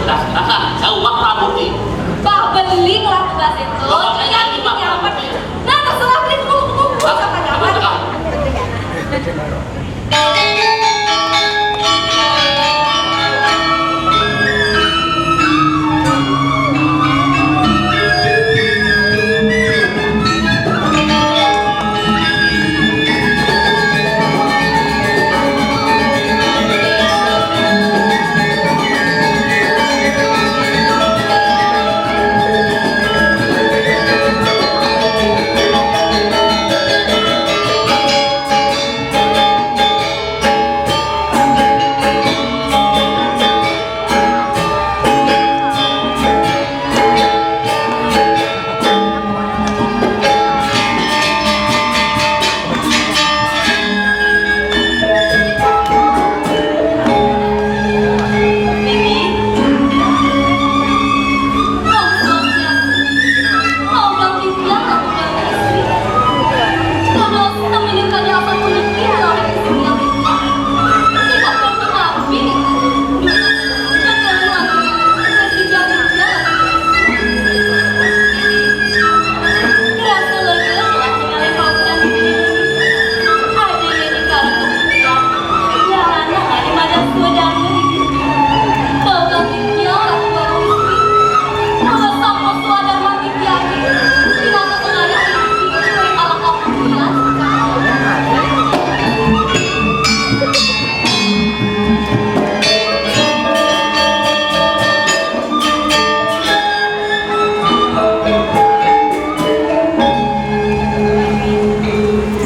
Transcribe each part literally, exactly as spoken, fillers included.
Nah, nah, nah, jauh, Pak Prabu, nih. Pak, beling lah tugas itu. Bawa saya. Iya, ini nyaman. Nah, terserah beli kuku-kuku, siapa nyaman?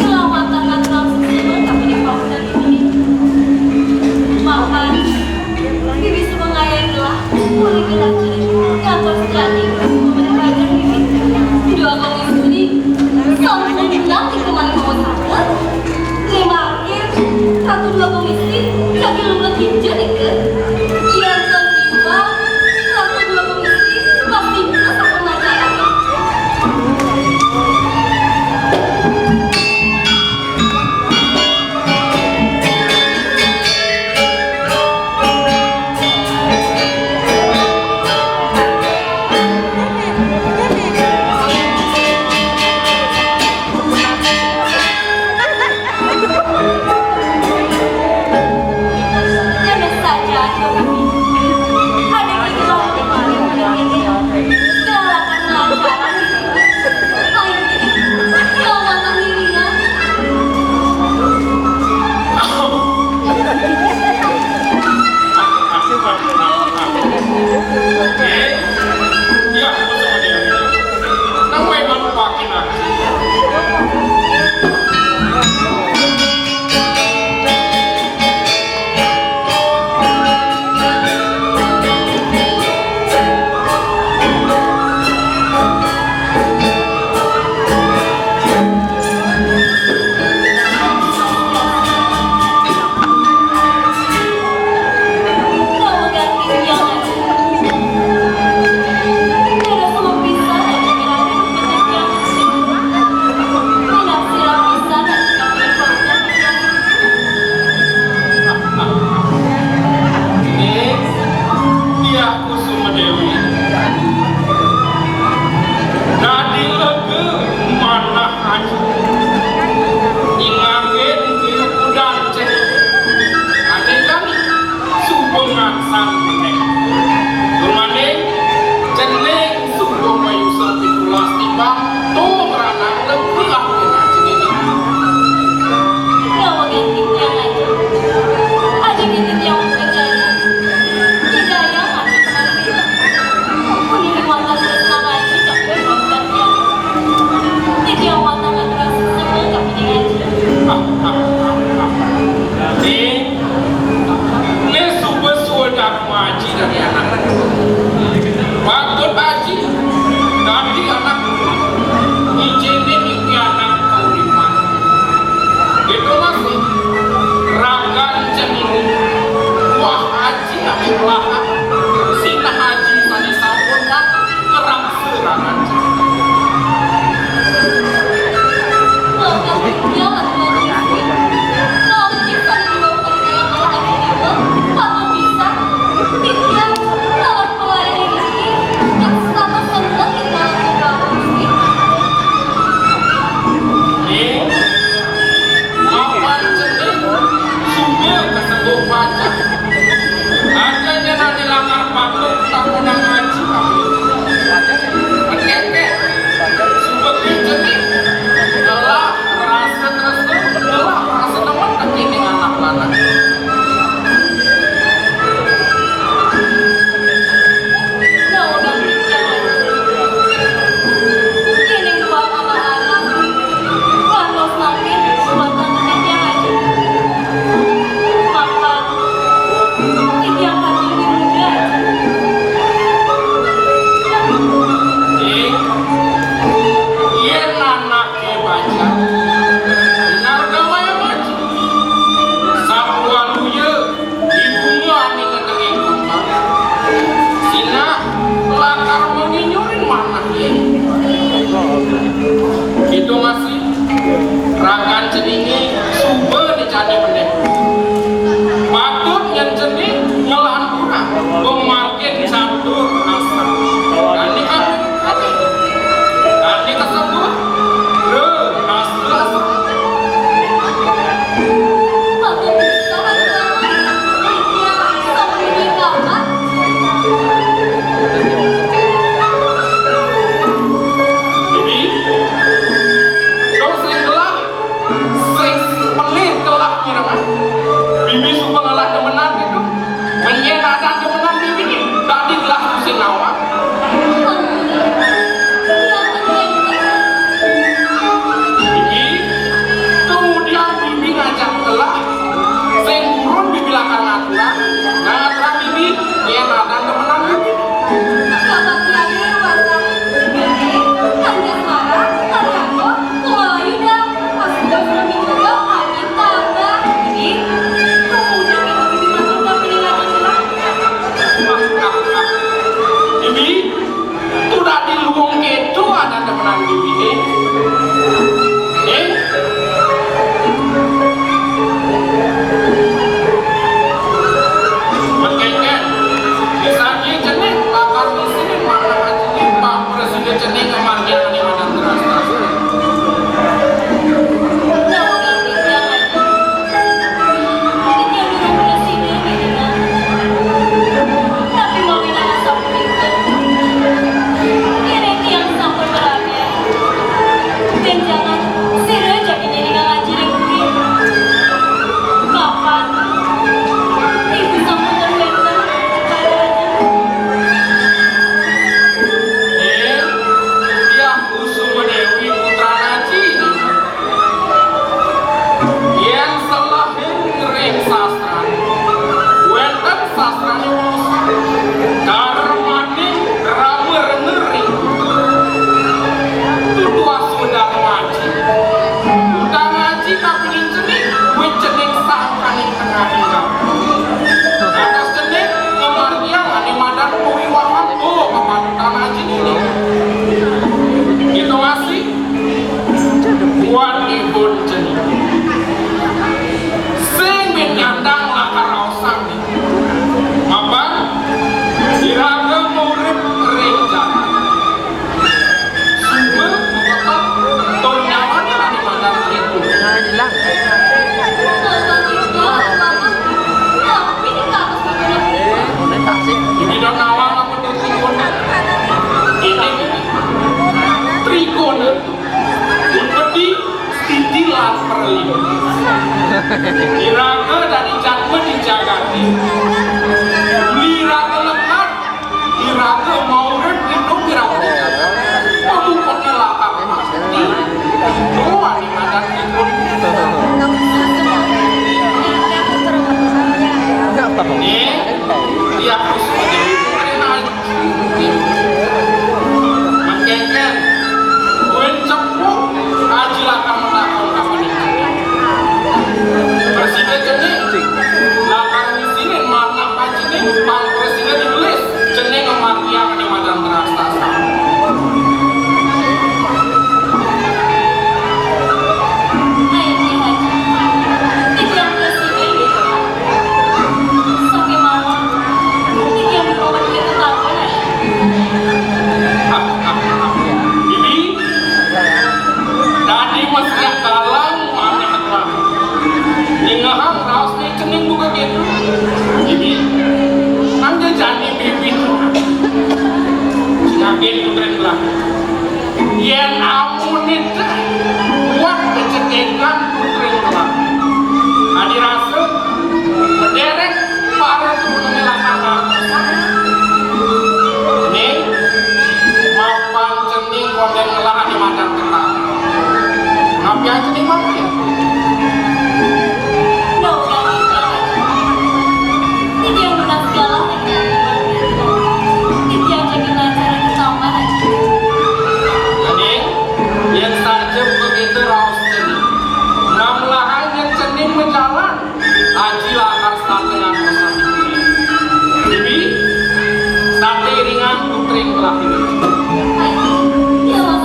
Selamat datang, Tuan Susilo, kami di Paudan ini. Makan, bibi semua ngayai gelah, boleh gelah jadi, kantor sejati, memberi pelajaran bibi. Dua kali sudi, sampun nanti kemari mau sana. Terima kasih, satu dua komisi, kaki lu buat hijau deh, ke. Iya, Tuan Iwa, satu dua komisi, pasti bisa sama aja. Kusuma Dewi. Dadi lega manah aji. Nyingangin piukudan cening. Adegan suba ngansan meneh. Dumaning cening suba mayusa pitulas timbang, tuh mranang lega aji nini. Ngawa ganti tiang aji. Aji nini tiang uga jaya. Ning, né suba suul dharma aji dadi anak. Patut aji dadi anak. Ngijinin iki anak kauripan. Gitu masih ragan ceninggung. Wah, aji. Sinah aji sané sampun ngerak serangan. Éh? Éh? Makengken, misalné cening bakal ngisinin manah cening, pang prasida cening ngamargiang ané madan teras-teras. Tapi mawinan sapunika, yén titiang sampun maraga, bénjangan sira jagi ngiringang aji ring puri. Kapan ibu sampun ten wénten pada raja? Éh, Diah Kusuma Déwi putra aji. Yén selehin ring sastra, wénten sastrané maosang, karmaning rama rena ring tutua sudarma aji. Utang aji kapining cening, wit cening sangkaning tengahing gampong. Dados cening ngamargiang ané madan pawiwahan, oh, kapanutan aji niki. Kéto masih Buat ipun cening. Sing bin nyandang lakar raosang niki. Mapan iraga murip ring jagat. Sumber mapetet tur nyaman adi madan ipun. Ida nawang apa trikona? Ini trikona. Upedi, stiti, lan pralina. Iraga dadi jadma di jagaté. Iraga lekad, iraga maurip, idup iraga di jagat. Pamuputné lakar mati. Tuh, adi madan ipun. Nih, tiap musim ini, ini naik. Mengkengken, buin cepuk, aji lakar matakon kapan ini. Prasida cening, lakar ngisinin manah aji ning, pang prasida digelis, cening ngamargiang ané madan raksasa. Ayo, Ki Haji. Titiang prasida, nggih. Sakémaon, titiang nunas kéto tawon, ayo. Bibi, dadi masih galang manah lah. Ningehang raosné cening buka kéto. Bibi, nang jani bibi. Sing agén putrin lah. Yén amuné buat kecekengan putri tuah. Adi rasa, bederek para tuh mengelakkan. Cening, mapan cening kondén ngelah adi madan tetap. Napi aja nih, Mak? Nggak usah, Mak. Titiang nunas galah, Mak. Titiang jagi ngajar di taman aja. Cening, yén saja begitu raos cening. Nah, mulahan yén cening majalan, aji lakar setata ngantos. Bibi, setata iringan putri ngelah ini. Iya, Mak.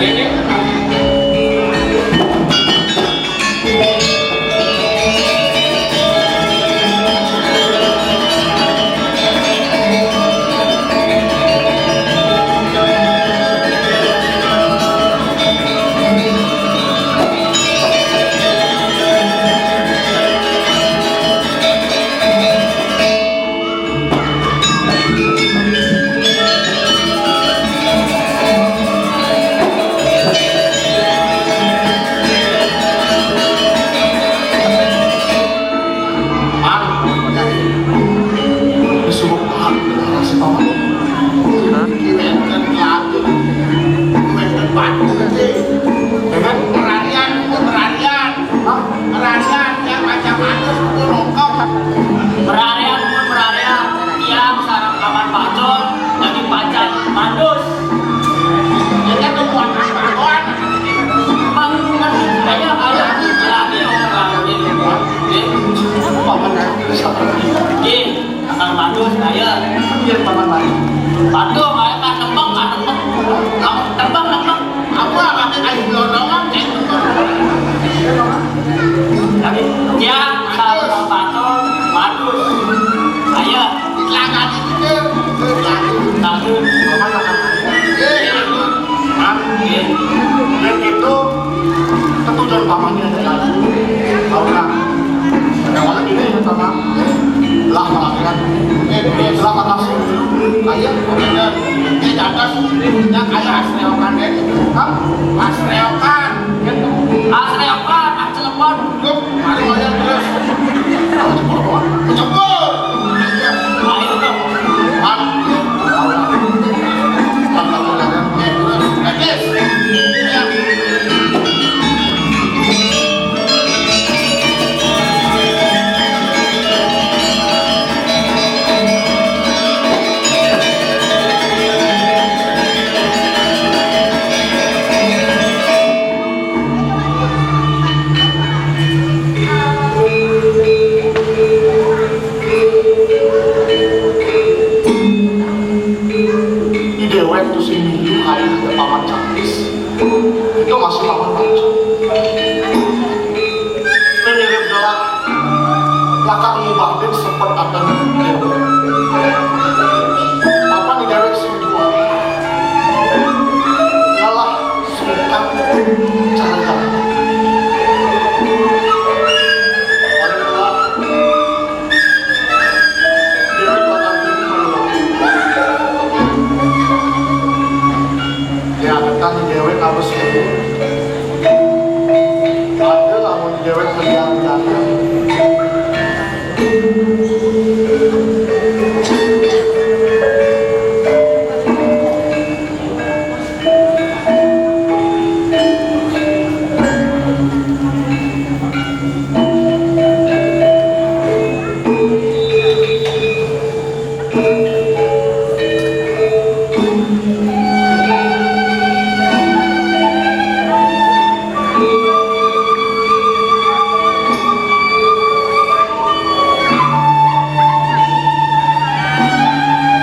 Ini. Merarian, merarian, yang macam-macam itu rokok. Merarian pun merarian, tiang sareng kawan pacul, jadi pacan mandus. Kita tuh buat apa? Bang, kan kayaknya kalau lagi, lagi orang lagi. Oke. Oke, akan mandus, ayo. Biar paman mandus. Patuh, ayo, kan nembang, kan nembang. Kamu Ya, kalau batur, bagus. Ayo. Langgan itu, langgan. Langgan. Apa langgan? Eh, langgan. Dan itu ketujuan utamanya adalah, tahu nggak? Yang mana ini yang pertama? Lah, malah kan. Eh, lah, makasih. Ayo, bener. Ini di atas, yang kayak asreokan, deh. Hah? Asreokan. Asreokan, ah, Cilegon. Yuk, mari wayang terus. Jebol, jebol. Ayo, dong. Mat. Di déwék tuh sing ninju kayak ada paman Cangkis. Itu masih paman Cangkis. Ini mirip jalan lakar ngubah sepet akan déwék. Apa nih déwék sing jual? Ngalah suka cara. Ya, kan déwék harus itu. Ada lamun déwék menjadi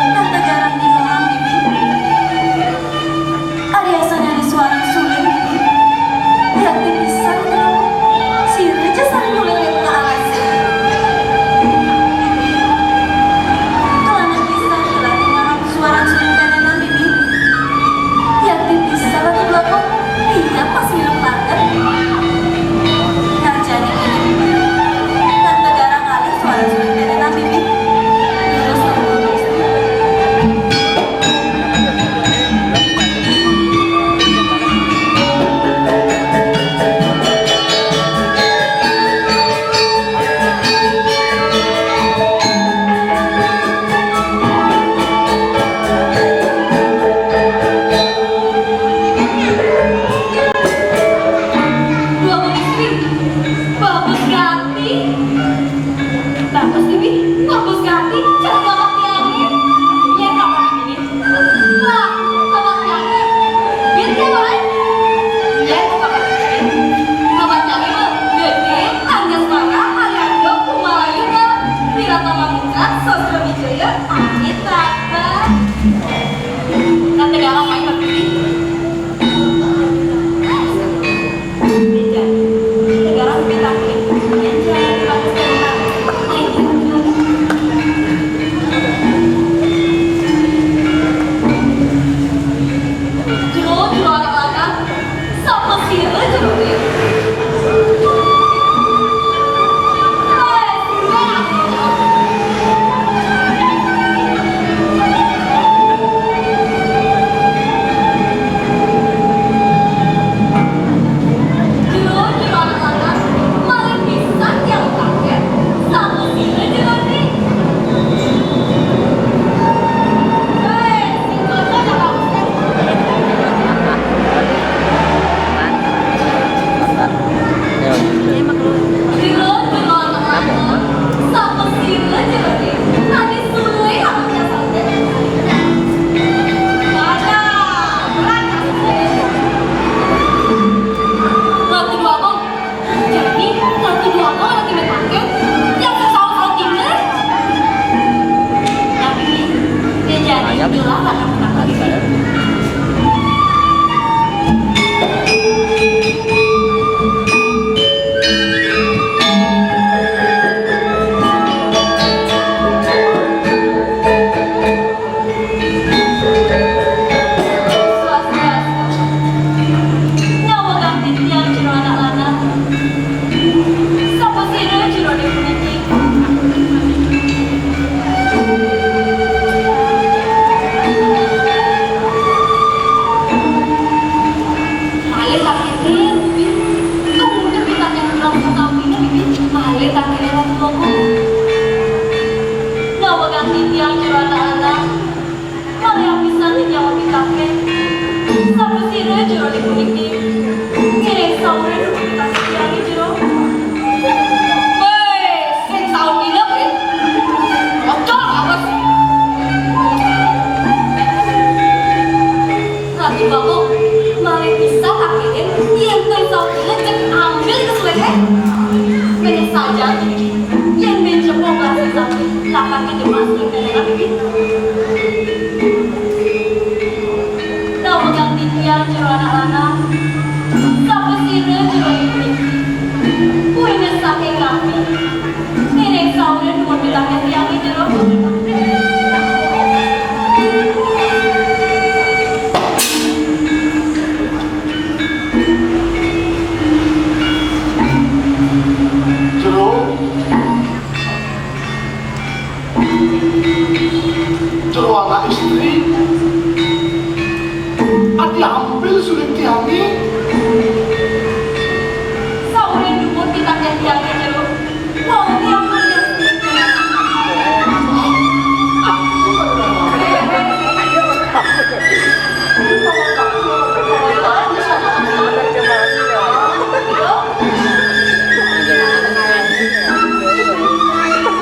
Tante garang di dalam bibi. Ari asa nyari suara suling, Bibi. Lihat pisan, si Raja sareng nyuling ka alas. Kelana pisan, Para istri, ati ampil suling tiangé. Saulin dumun pitakén tiangé jero. Wong tiang mendem.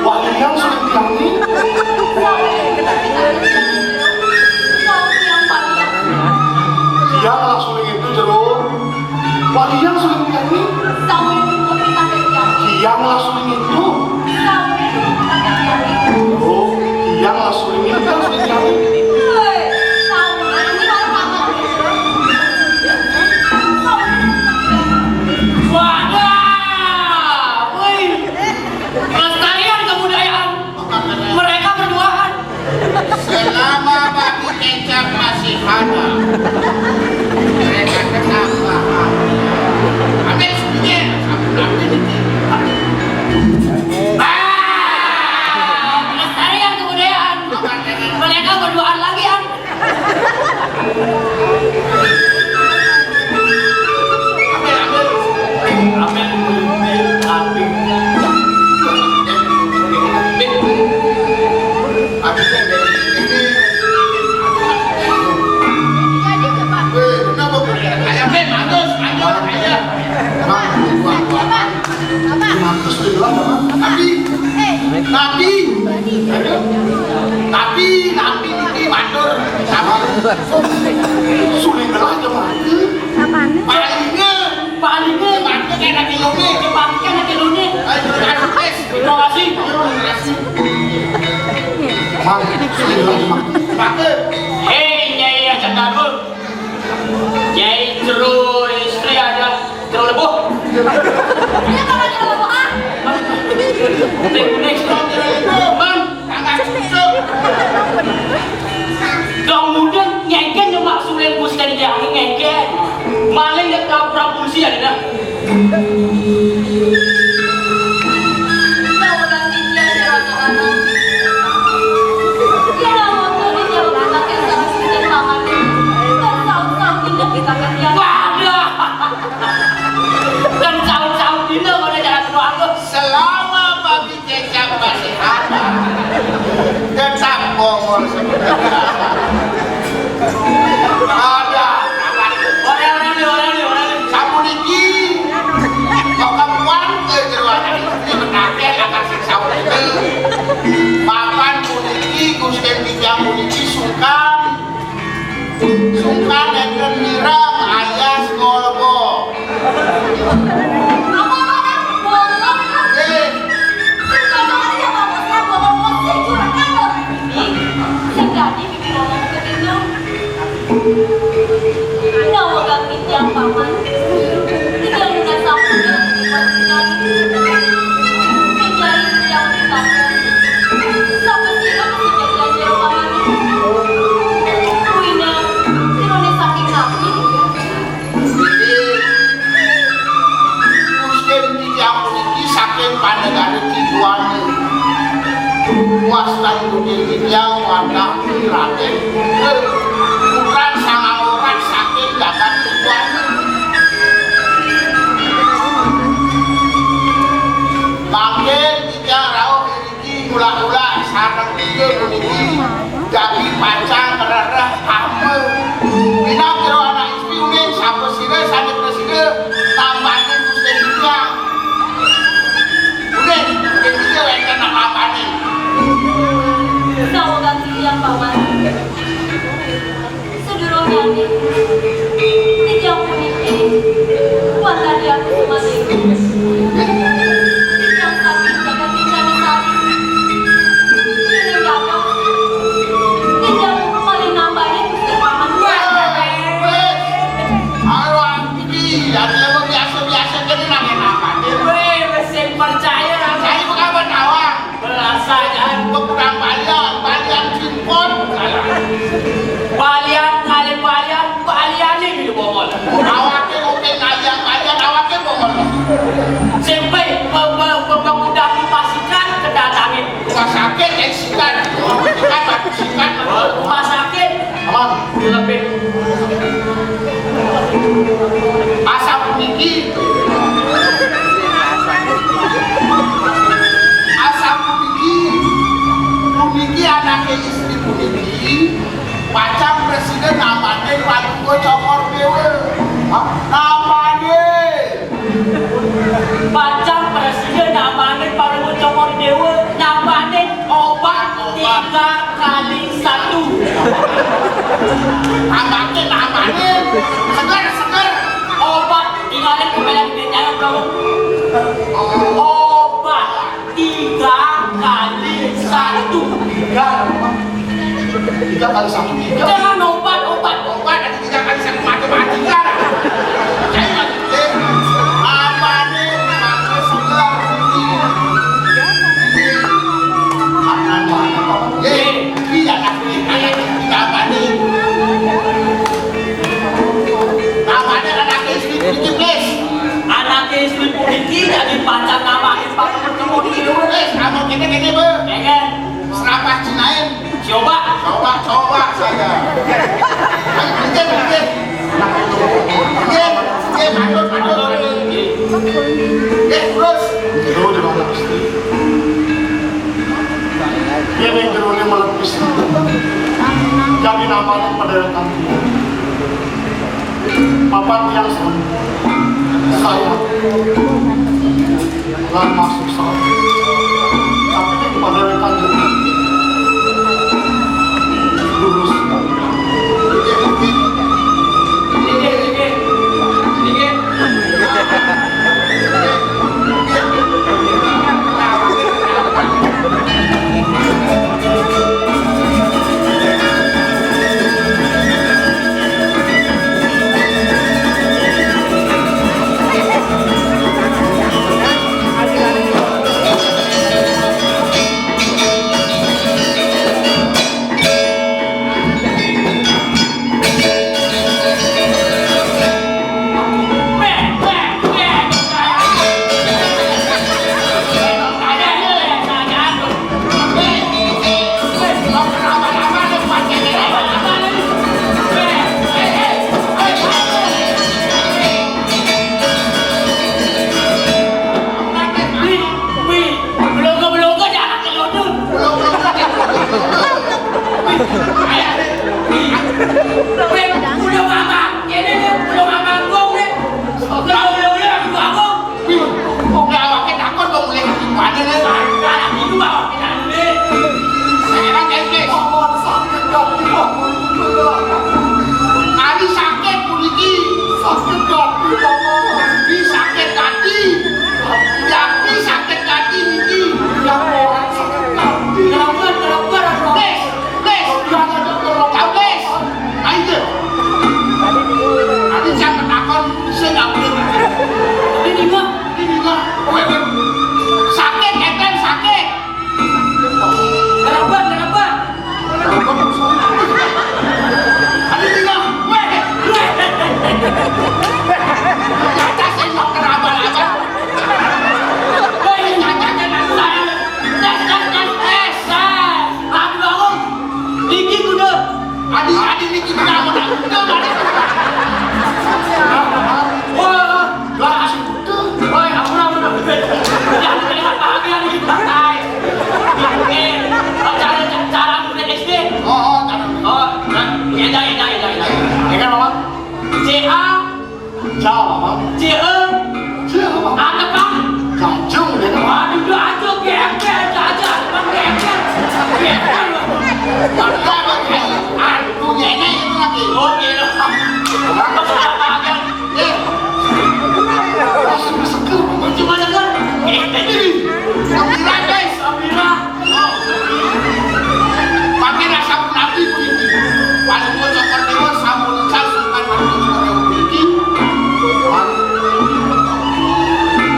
Wah, tiang suling tiangé. Tiang lah suling itu jero. Wah, tiang suling tiangé. Tiang lah suling itu. Oh, tiang lah suling itu, tiang suling tiangé. Wadah, woi. Pelestarian kebudayaan. Mereka berduaan. Selama Babi Kecap masih ada, mereka tetap bahagia. Ambil semuanya, ambil, ambil. Ah, pelestarian kebudayaan. Mereka berduaan lagi, An. Tapi, tapi, tapi, tapi, tapi, matur. Suling gelah jemaat. Palingnya, palingnya, matur kayak lagi lone, dipakai lagi lone. Ayo, terima kasih. Mang, suling gelah jemaat. Hei, Nyai Acan Dagul. Nyai jero istri ada jero lebuh. Ini apa jero lebuh, ah? Kuning-kuning. Man, tangga cucuk. Dong mudeng ngengken nyemak suling bus dan jangan ngengken. Maling dan kapura polisi ada dah. Waduh. Dan saut-saut dina pada jalan keluarga. Selama Babi Kecap masih ada, tetap Bongol seperti biasa. Ada. Orang, orang, orang, orang. Sapuniki, kok kamuan ke jero ati istri mendake akan siksa itu. Mapan puniki, Gusten Titiang puniki sungkan. Sungkan enten mireng alias ngolbok. Apa, apa, apa? Ngolbok, apa? Eh. Sungkan banget ya, Pak Bos, ya, ngolbok, sing juragan loh. Ih, sing dadi bibi ngomong begitu. Nawa ganti tiang paman. Tiang udah sampai di tempat tinggal. Mencari tiang di tangga. Sampai sini bisa jadi aja paman. Kuina, tirone saking napi. Gusti titiang puniki saking Panegare Kiduane. Wastan Gusti titiang wantah Raden Putra Sangang Orat saking jagat Kiduane. Mangkin titiang rauh Niki ulah-ulah sareng tiga puniki dadi pacang rereh amba. Minab jero anak istri uning sapa sira sane prasida nambahin Gusti Hyang. Uning, uning tiga wenten nambahin. Sawagan titiang paman. Sedurunge, titiang puniki wantah Diah Kusuma Dewi. Titiang saking jagat Kencana Sari. Dening Datuk, titiang malih nambahin Gusti Paman. Wah, wis. Ayo, Abi, ati lemu biasa-biasa kene nang enak, Pak. Weh, wis sing percaya. Saya bukan awak. Rasanya kekurang balian, balian cimpon. Balian, ngalih balian, baliane bila bongol. Awake oke ngalian balian, awake bongol. Sampai be-, be-, be-, be-, udah dipasikan kedatangin. Rumah sakit, eh, sikat. Sikat, sikat. Pacang presiden namanin Palungguh Cokor Dewa. Hah? Namanin. Pacang presiden namanin Palungguh Cokor Dewa, namanin obat tiga kali satu. Namanin, namanin. Seger, seger. Obat, tinggalin kembali di jangan, Bro. Obat. Tiga kali satu. Tiga. Tiga kali satu, tiga. Jangan obat, obat. Obat ada tiga kali satu, matematika lah. Saya lagi, eh, apa nih? Pakai sebelah. Apa, apa, apa? Eh, iya, tapi apa nih? Apa nih, anak S D sedikit, guys? Anak S D sedikit jadi pacar nama Pak Gubernur di Indonesia. Wes, kamu kene-kene, Be. Ya kan? Serapah Cinain. Coba. Coba, coba saja. Ayo, bikin, bikin. Bikin, bikin, manut, manut. Bikin, terus. Jero di mana, Gusti? Dia yang jerone melepis. Jadi nama pada datang. Papan yang saya lan masuk salah. Tapi ini kepada yang tadi lurus. Wih, kok awake takon kok mulai gimana nih? Itu awake takon nih. Saya kan kayak gini. Paman sakit hati, Paman. Kami sakit puniki. Sakit hati, Paman. Di sakit hati. Yati sakit hati niki. Yang orang sakit hati. Kenapa, kenapa, kenapa? Wes, wes. Tahu, wes. Ayo. Tadi saya menakon sing nggak boleh. Ini mah, ini mah. Wes, wes. Sakit, Keten, sakit. Kenapa, kenapa? Ada tiga. Weh. Caca sing mau kenapa-napa. Weh, caca jangan saya. Tes, tes, tes, tes. Tapi bangun. Iki kudu. Adi, adi niki kenapa? Wah. Lah, kasih kudu. Woi, ampun, ampun, ampun. Jangan kena bahagia nih, santai. Eh, cara, cara murid S D. Oh, oh, cara. Oh, nah, ya, ya, ya, ya, ya. Ya kan, Mama? C A. Ca, Mama. C E. C, Mama. Apa, Pak? Cacung, ya kan? Waduh, udah aja, G M P aja, aja, Bang, G M P. G M P, Bang. Mama, Mama, aduh, nenek itu lagi. Oh, iya. Apa, Pak? Eh, langsung disekel. Gimana, kan? Ini, Amira, guys, Amira. Pakai rasa pun nabi puniki. Paling mau cokor dewa, sampun ical, sungkan mati cokor dewa puniki.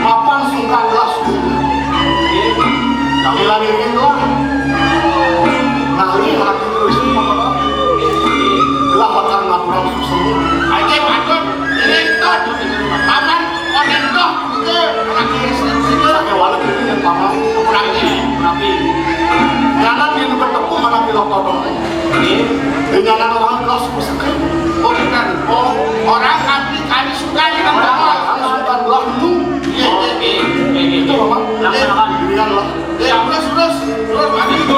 Mapan sungkan gelas. Kami lagi rindu. Ngalih hati terus. Gelah bakal ngaturang susah. Aja patut, ini tot. Paman, onen toh, itu lagi sini. Sampai walau ini yang paman. Kurangnya, kurangnya. Nyanan di tempat tepung mana pilok todong. Ini. Di nyanan orang kelas pusaka. Oh, bukan. Oh, orang kami, kami suka dengan orang. Orang suka gelah dulu. Iya, iya, iya. Itu, Paman. Laksanakan. Demikianlah. Ya, terus, terus, terus, maju.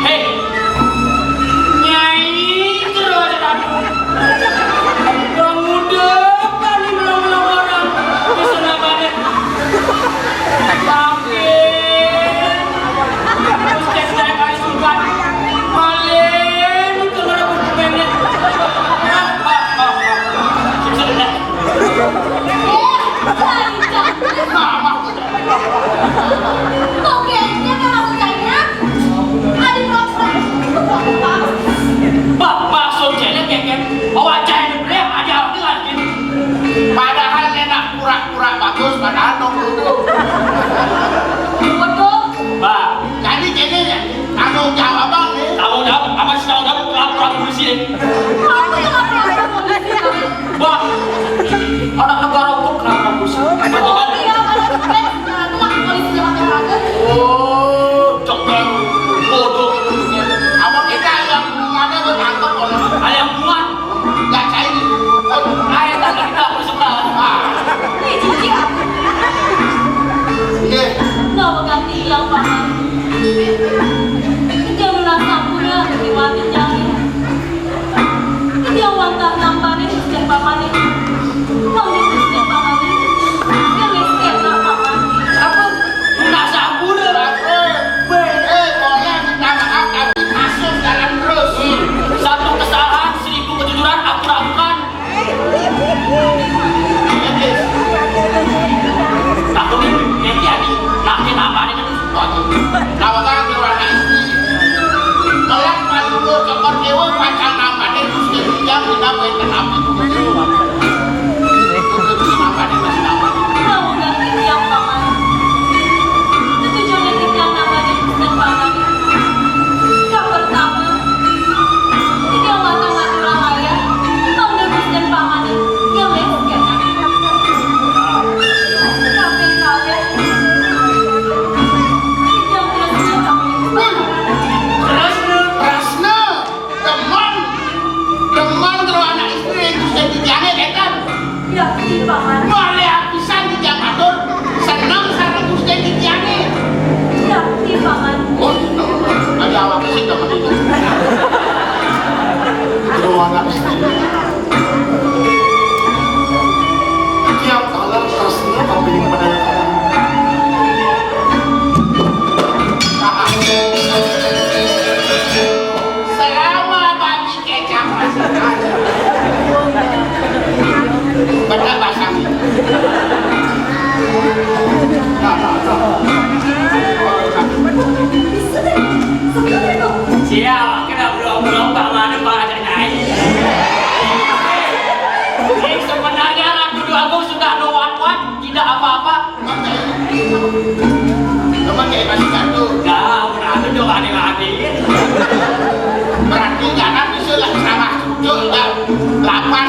Hei, Nyai terus aja tadi. Wong muda paling melong-melong orang. Bisa nambahnya. Makin. Terus cek saya kali sumpah. Paling itu ngerebut pemainnya. Bisa dengar. Eh, Raja. Mama. Kok kayaknya memang kayaknya ada perasaan. Bah, maksud saya kayaknya awak cai ni boleh ada apa lagi? Padahal enak pura-pura bagus, padahal dong dulu. Bodoh. Bah, jadi kayaknya tanggung jawab abang ni. Tanggung jawab, apa sih tanggung jawab? Lapor polisi ni. Apa tuh lapor polisi? Wah, anak negara hukum kenapa kampus? Betul kan? Iya, kalau stres, nah, itu lah polisi lewat olahraga. Oh, coklat. Bodoh. Apa kita yang hubungannya bertangkap oleh ayam bungan? Nggak cair. Ayo, tak kita bersebelah. Ah. Nih, cici. Iya. Nggak mau ganti yang paman. Jangan rasa punya hati mati jangan. Dia wantah nambane Gusten Pamane. Wong Gusten Pamane. Yang miskin nak Pamane. Apa? Nak sabur. Eh, boleh minta maaf, tapi masuk jalan terus. Hmm. Satu kesalahan, seribu kejujuran, aku lakukan. Aku ni, nanti ada, nanti nambane terus. Waduh, nawa kan orang istri. Kelak malu lo cokor dewa pacar namanya terus jadi yang kita buat kenapi. Terus namanya masih nama. Mau ganti tiang paman. Itu tujuan tiang namanya terus dan paman. Yang pertama, tiga mata mati lalaya. Mau terus dan paman. Yang lain sekian. Tapi kalian Wih, Rasna, Rasna, demen, demen karo anak istri Gusti Titiane, Etan. Ya, iya, Paman. Malih apisan titiang matur, seneng sareng Gusti Titiane. Ya, iya, Paman. Oh, seneng. Ada awak sing demen itu. Karo anak istri. Tiap kala tresna kapining padahal. Selama bagi kecap rasanya. Bener pasang. Siap, kena belum-belum Pak Manu, Pak. Ini sebenarnya Ratu Dwagung sudah nuwat-nuwat, tidak apa-apa. Teman kayak masih satu. Nah, udah ada dong, aneh-aneh. Berarti jangan bisa lah sama cucuk, ya. Lapan.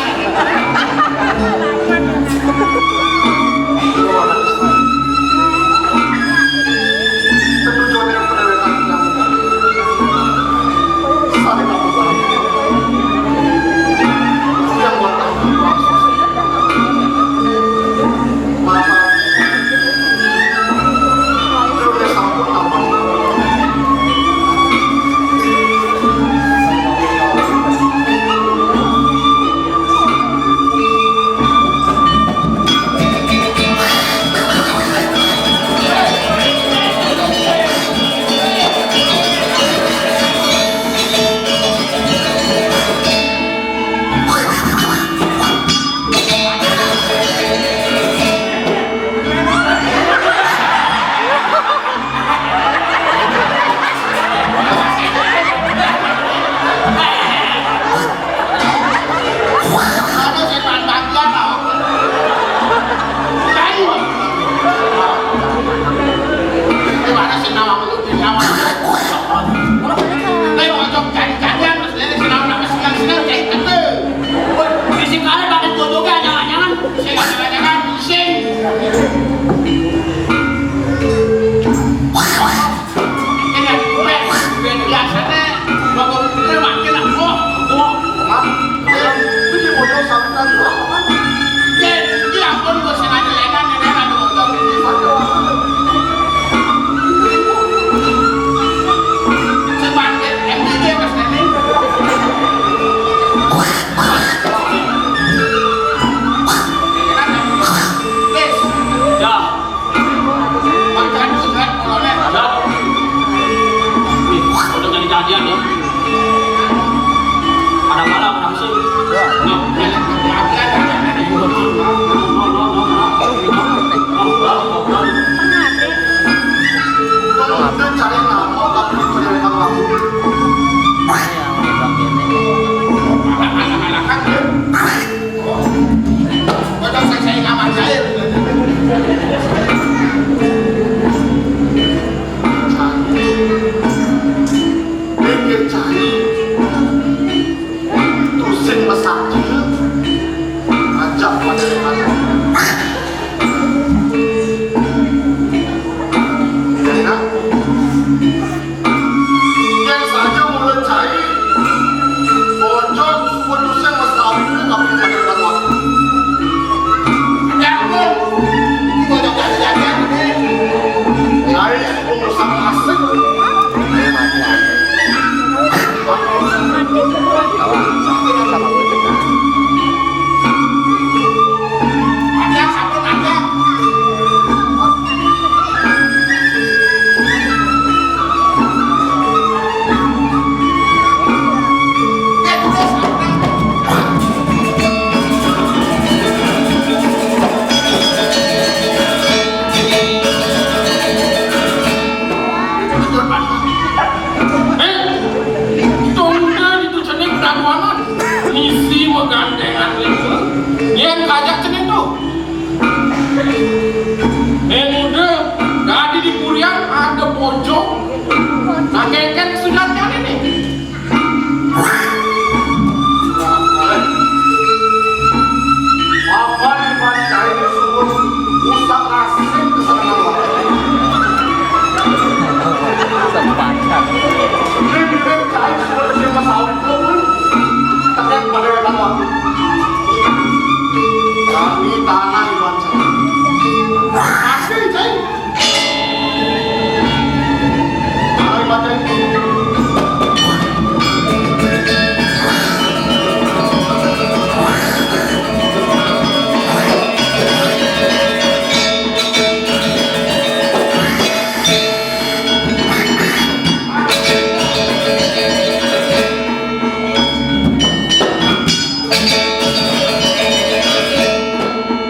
Nah, kéngkén kesunatan ini. Apa nih, Mas? Cai ini sumur, usah asik kesenangan, Pak. Ini mirip cai sumur di Mas Awi, Bro. Tekan pada yang apa? Kami tanah, Iwan. Asli, cai.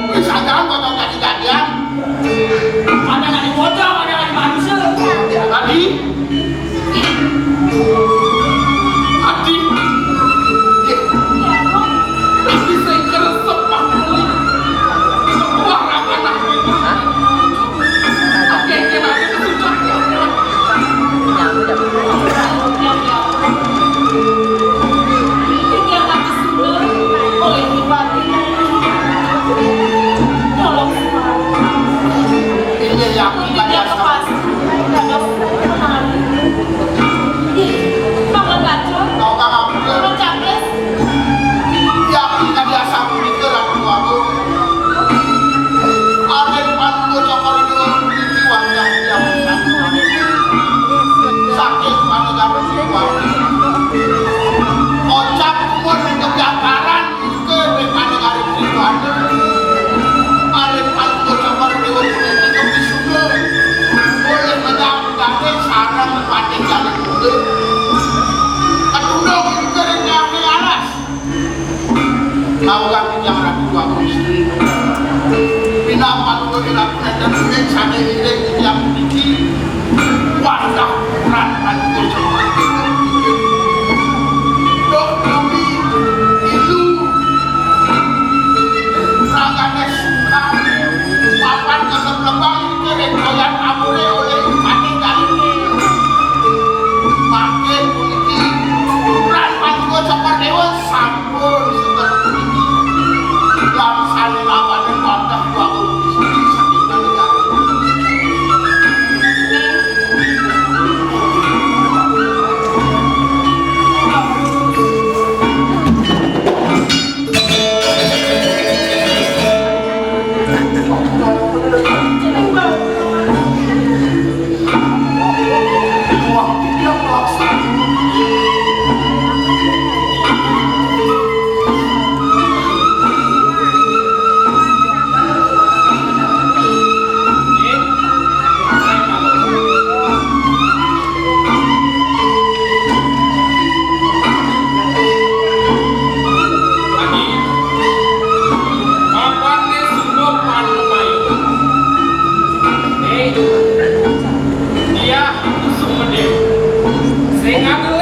Wis, jangan kau tahu tadi jadian. Ada nggak di pojok, ada nggak di manusia. Tadi. Tadi. Bisa keresep, Pak. Semua anak-anak itu. Oke, oke, nanti itu sudah. Iya, yakin kan ya? Kau kan aku. Yakin kan ya, sama itu lagu aku. Aden Pandu Cokor Dewa memiliki wajah yang cantik. Saking panegaran siwa. Kocap pun kebiakaran ke ring panegaran siwa. Aden Pandu Cokor Dewa memiliki kebisuke. Boleh menjadi sarang pating jalan muda. Ketundung ke ring alas. Kawula titiang Ratu Agung Istri. Pinapa nutur iraku nenten uning sané iring titiang puniki. Wadah puran antus. Dok bumi ilu. Ragané suka. Papan kesep lebang ing kayan amuré olih pating galih. Mangkin puniki puran Panduwa Cokor Déwa sampun seger puniki. Lan sané lawaning wadah wau istri saking Banjar. Papané sungguh panumayu. Hei, dia kusum medhit. Sing anu